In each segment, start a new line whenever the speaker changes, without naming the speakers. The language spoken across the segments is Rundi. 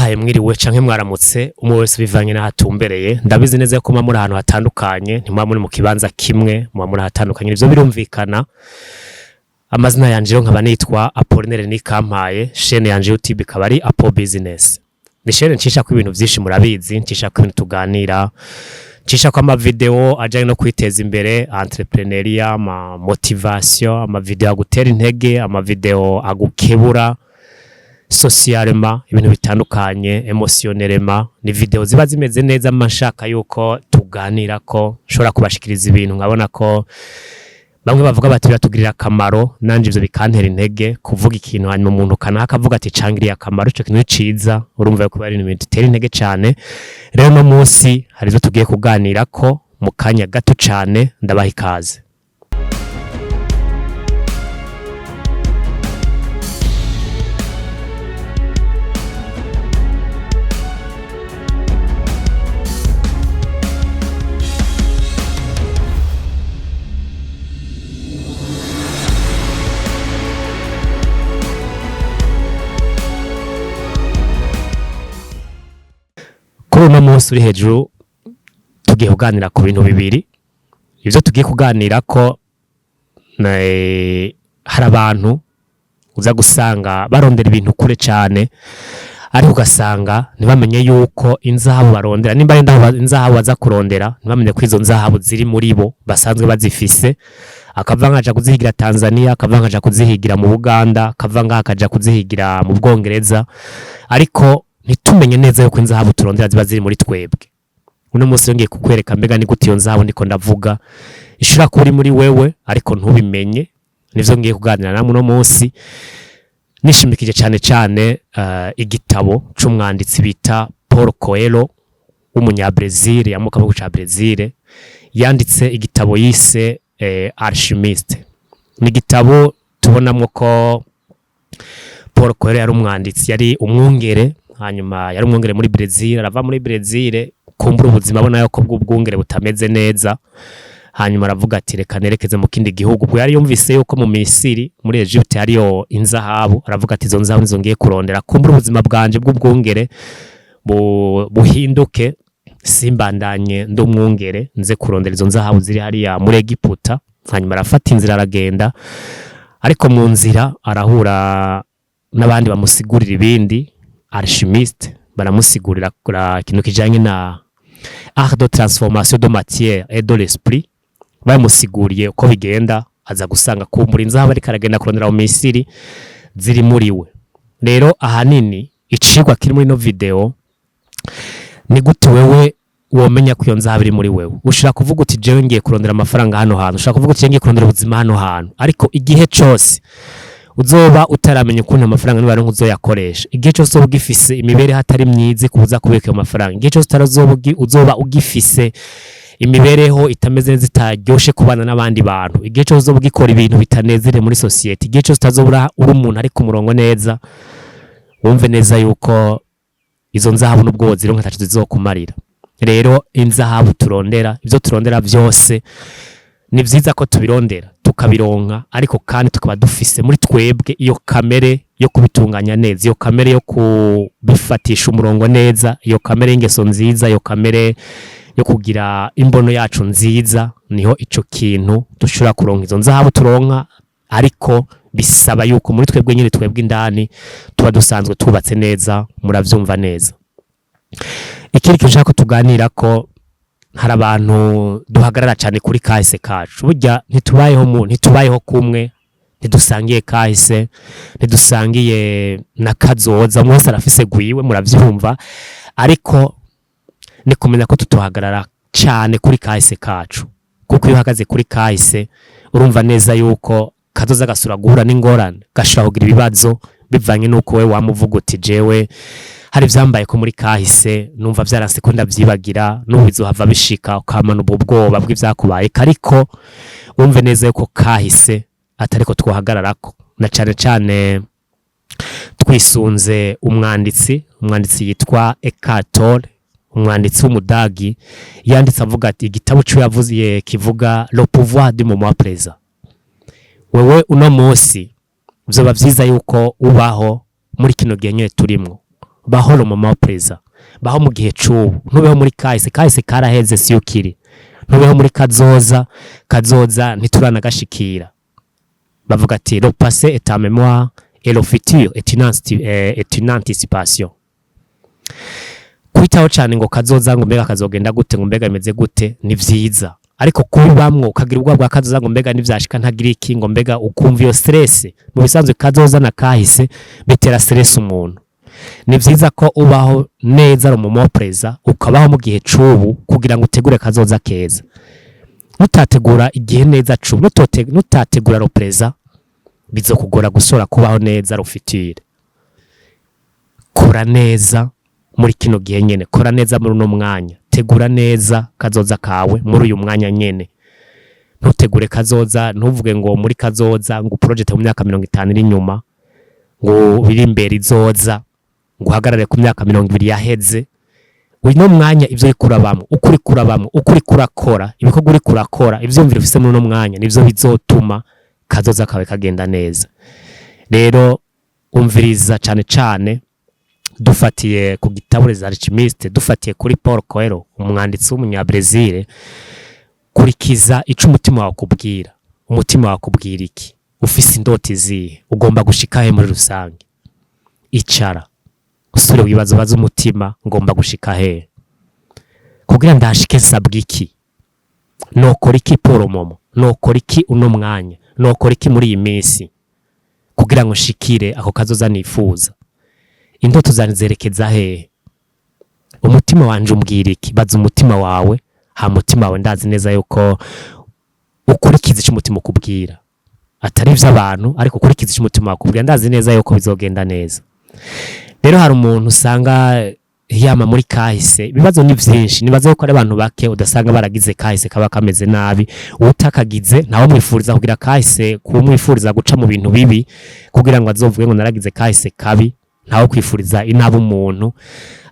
Ndabahaye mwiriwe canke mwaramutse, umwe wese bivanye n'aho atumbereye. Ndabizi neza ko muba muri ahantu hatandukanye, ntimuba muri mu kibanza kimwe, muba muri ahatandukanye, ivyo birumvikana. Amazina yanje rero nkaba nitwa Apollinaire Nikampaye, chaîne yanje YouTube ikaba ari Apo Business. Ni chaîne nshishako ibintu vyinshi, murabizi, nshishako ibintu tuganira, nshishako ama video ajanye no kwiteza imbere, entrepreneuriat, ama motivation, ama video agutera intege, ama video agukebura socialement, ibintu bitandukanye, émotionnellement. Ni video ziba zimeze neza, mba nshaka yuko tuganira, ko nshobora kubashikiriza ibintu nkabona ko bamwe bavuga bati biratugirira akamaro, nanje ivyo bikantera intege kuvuga ikintu, hanyuma umuntu kanaka akavuga ati cangiriye akamaro, ico kintu ni ciza. Urumva yuko ari ibintu bitera intege cane. Rero no munsi hari ivyo tugiye kuganirako mu kanya gato cane, ndabaha ikaze. Kuri uno munsi uri hejuru tugiye kuganira ku bintu bibiri. Ivyo tugiye kuganirako, hari abantu uza gusanga barondera ibintu kure cane, ariko ugasanga ntibamenye yuko inzahabu barondera, nimba ari inzahabu baza kurondera, ntibamenye ko izo nzahabu ziri muri bo, basanzwe bazifise. Akava nkaja kuzihigira Tanzania, akava nkaja kuzihigira mu Buganda, akava ngaha akaja kuzihigira mu Bwongereza, ariko ntitumenye neza yuko inzahabu turondera ziba ziri muri twebwe. Uno munsi ngiye kukwereka mbega ni gute iyo nzahabu ndiko ndavuga ishobora kuba iri muri wewe ariko ntubimenye. Nivyo ngiye kuganira namwe uno munsi, nishimikije cane cane igitabo c'umwanditsi bita Paul Coelho w'umunyabrazil, yamuka mu gihugu ca Brazil. Yanditse igitabo yise Alchimiste. Ni igitabo tubonamwo ko Paul Coelho yari umwanditsi, yari umwungere, hanyuma yari umwungere muri Brazil. Arava muri Brazil, kumbura ubuzima abona yuko bw'ubwungere butameze neza, hanyuma aravuga ati reka nerekeze mu kindi gihugu. Ubwo yari yumvise yuko mu Misiri, muri Egypte, hariyo inzahabu. Aravuga ati izo nzahabu nizo ngiye kurondera, kumbura ubuzima bwanje bw'ubwungere buhinduke, simbandanye ndi umwungere, nze kurondera izo nzahabu ziri hariya muri Egiputa. Hanyuma arafata inzira aragenda, ariko mu nzira arahura n'abandi bamusigurira ibindi, alchimiste, baramusigurira ikintu kijanye na art de transformation de matière et de l'esprit. Bamusiguriye uko bigenda, aza gusanga kumbura inzahabu ariko aragenda kurondera mu Misiri ziri muri we. Rero ahanini icigwa kiri muri ino video ni gute wewe womenya ko iyo nzahabu iri muri wewe. Ushobora kuvuga uti jewe ngiye kurondera amafaranga hano hantu, ushobora kuvuga uti jewe ngiye kurondera ubuzima hano hantu, ariko igihe cose uzoba utaramenya ukuntu amafaranga niba uzoyakoresha, igihe cyose uzoba ugifise imibereho atari myiza ikubuza kubika ayo mafaranga, igihe cyose uzoba ugifise imibereho itameze neza, itaryoshe kubana n'abandi bantu, igihe cyose uzoba ugikora ibintu bitanezere muri sosiyete, igihe cyose utazobura uri umuntu ari ku murongo neza, wumve neza yuko izo nzahabu n'ubwo wozironka ataco zizokumarira. Rero inzahabu turondera, ivyo turondera vyose, ni vyiza ko tubirondera tukabironka, ariko kandi tukaba dufise muri twebwe iyo kamere yo kubitunganya neza, iyo kamere yo kubifatisha umurongo neza, iyo kamere y'ingeso nziza, iyo kamere yo kugira imbono yacu nziza. Niho ico kintu dushobora kuronka izo nzahabu turonka, ariko bisaba yuko muri twebwe nyine, twebwe indani, tuba dusanzwe tubatse neza. Muravyumva neza. Ikindi kintu nshaka ko tuganira ko, hari abantu duhagarara cyane kuri kahise kacu. Burya ntitubayeho kumwe, ntidusangiye kahise, ntidusangiye na kazoza. Umwe wese arafise gwiwe, muravyumva, ariko ni kumenya ko tutohagarara cyane kuri kahise kacu, kuko iyo uhagaze kuri kahise urumva neza yuko kazoza gasura guhura n'ingorane, gashobora kugira ibibazo bivanye n'uko we wamuvuga uti jewe hari ivyambaye ko muri kahise, numva vyaranse ko ndavyibagira, n'ubu bizohava bishika, ukamana ubwo bwoba bw'ivyakubaye. Ariko wumve neza yuko kahise atariko twohagararako, na cane cane twisunze umwanditsi yitwa Eckhart Tolle, umwanditsi w'umudagi, yanditse avuga ati igitabo cyo yavuze kivuga Le pouvoir du moment présent. Wewe uno munsi vyoba vyiza yuko ubaho muri kino gihe nyene turimwo. Baho le moment présent, baho mu gihe c'ubu. Ntubeho muri kahise, kahise karaheze, siyo kiri. Ntubeho muri kazoza, kazoza ntituranagashikira. Bavuga ati: "Le passé est ta mémoire et le futur est une anticipation." Kwitaho cyane ngo kazoza, ngo mbega kazogenda gute, ngo mbega bimeze gute, ni vyiza, ariko kubibamwo ukagira ubwoba bwa kazoza, ngo mbega nivyashika ntagira iki, ngo mbega, ukumva iyo stress. Mu bisanzwe kazoza na kahise bitera stress umuntu. Ni vyiza ko ubaho neza le moment présent, ukabaho mu gihe c'ubu kugira ngo utegure kazoza keza. Nutategura igihe neza c'ubu, nutategura le présent, bizokugora gusora kubaho neza le futur. Kora neza muri kino gihe nyene, kora neza muri uno mwanya, tegura neza kazoza kawe muri uyu mwanya nyene. Ntutegure kazoza, ntuvuge ngo muri kazoza, ngo project mu myaka 50 iri inyuma, ngo biri imbere izoza, ngo uhagarare ku myaka 20 yaheze. Uno mwanya, ivyo uriko urabamwo, uko uriko urabamwo, uko uriko urakora, ibikorwa uriko urakora, ivyiyumviro ufise muri uno mwanya, nivyo bizotuma kazoza kawe kagenda neza. Rero umviriza cane cane, dufatiye ku gitabo Les Alchimistes, dufatiye kuri Paul Coelho, umwanditsi w'umunyabrazil, kurikiza ico umutima wawe ukubwira. Umutima wawe ukubwira iki? Ufise indoto izihe? Ugomba gushika he muri rusange? Icara usubire wibaza, ubaze umutima: ngomba gushika he? Kugira ndahashike nsabwa iki? Nokora iki pour le moment? Nokora iki uno mwanya? Nokora iki muri iyi minsi kugira ngo nshikire ako kazoza nifuza? Indoto zanje zerekeza hehe? Umutima wanje umbwira iki? Baza umutima wawe. Ha mutima wawe, ndazi neza yuko ukurikiza icyo umutima ukubwira, atari ivy'abantu, ariko ukurikiza icyo umutima wakubwira, ndazi neza yuko bizogenda neza. Rero hari umuntu usanga yama muri kahise, ibibazo ni vyinshi. Nibaza yuko ari abantu bake udasanga baragize kahise kaba kameze nabi. Utakagize ntawe mwifuriza kugira kahise, kumwifuriza guca mu bintu bibi kugira ngo azovuge ngo naragize kahise kabi. Ntawe kwifuriza inabi umuntu,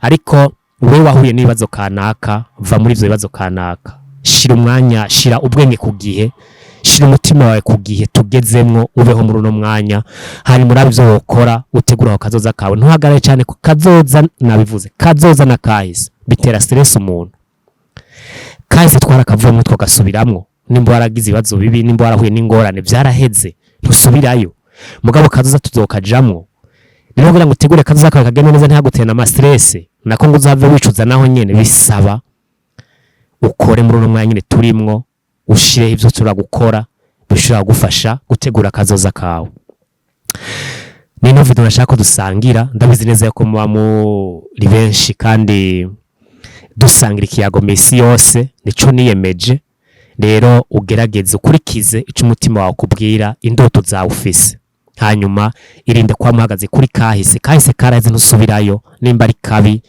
ariko wewe wahuye n'ibibazo kanaka, va muri ivyo bibazo kanaka. Shira umwanya, shira ubwenge ku gihe, shira umutima wawe ku gihe tugezemwo, ubeho muri uno mwanya, hanyuma urabe ivyo wokora utegura aho kazoza kawe. Ntuhagarare cyane ku kazoza. Nabivuze, kazoza na kahise bitera stress umuntu. Kahise twarakavuyemwo, twagasubiramwo. Nimba waragize ibibazo bibi, nimba warahuye n'ingorane, vyaraheze, ntusubirayo. Mugabo kazoza tuzokajamwo. Rero kugira ngo utegure kazoza kawe kagende neza, ntihagutera ama stress, nako ngo uzave wicuza naho nyene, bisaba ukore muri uno mwanya nyene turimwo, ushireho ivyo ushobora gukora bishobora kugufasha gutegura akazoza kawe. Nino video nashaka ko dusangira. Ndabizi neza yuko muba muri benshi kandi dusangira ikiyago misi yose, nico niyemeje. Rero ugerageze ukurikize ico umutima wawe ukubwira, indoto zawe ufise, hanyuma irinde kuba muhagaze kuri kahise. Kahise karaheze, ntusubirayo. Nimba ari kabi,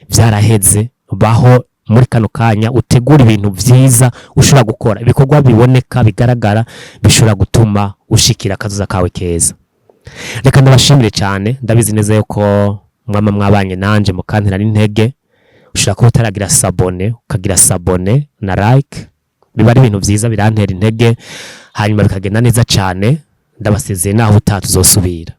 vyaraheze. Baho muri kano kanya, utegura ibintu vyiza ushobora gukora, ibikorwa biboneka, bigaragara, bishobora gutuma ushikira akazoza kawe keza. Reka ndabashimire cyane. Ndabizi neza yuko mwama mwabanye nanje mukantera n'intege. Ushobora kuba utaragira s'abonner, ukagira s'abonner na like, biba ari ibintu vyiza, birantera intege, hanyuma bikagenda neza cyane. Ndabasezeye, naho utaha tuzosubira.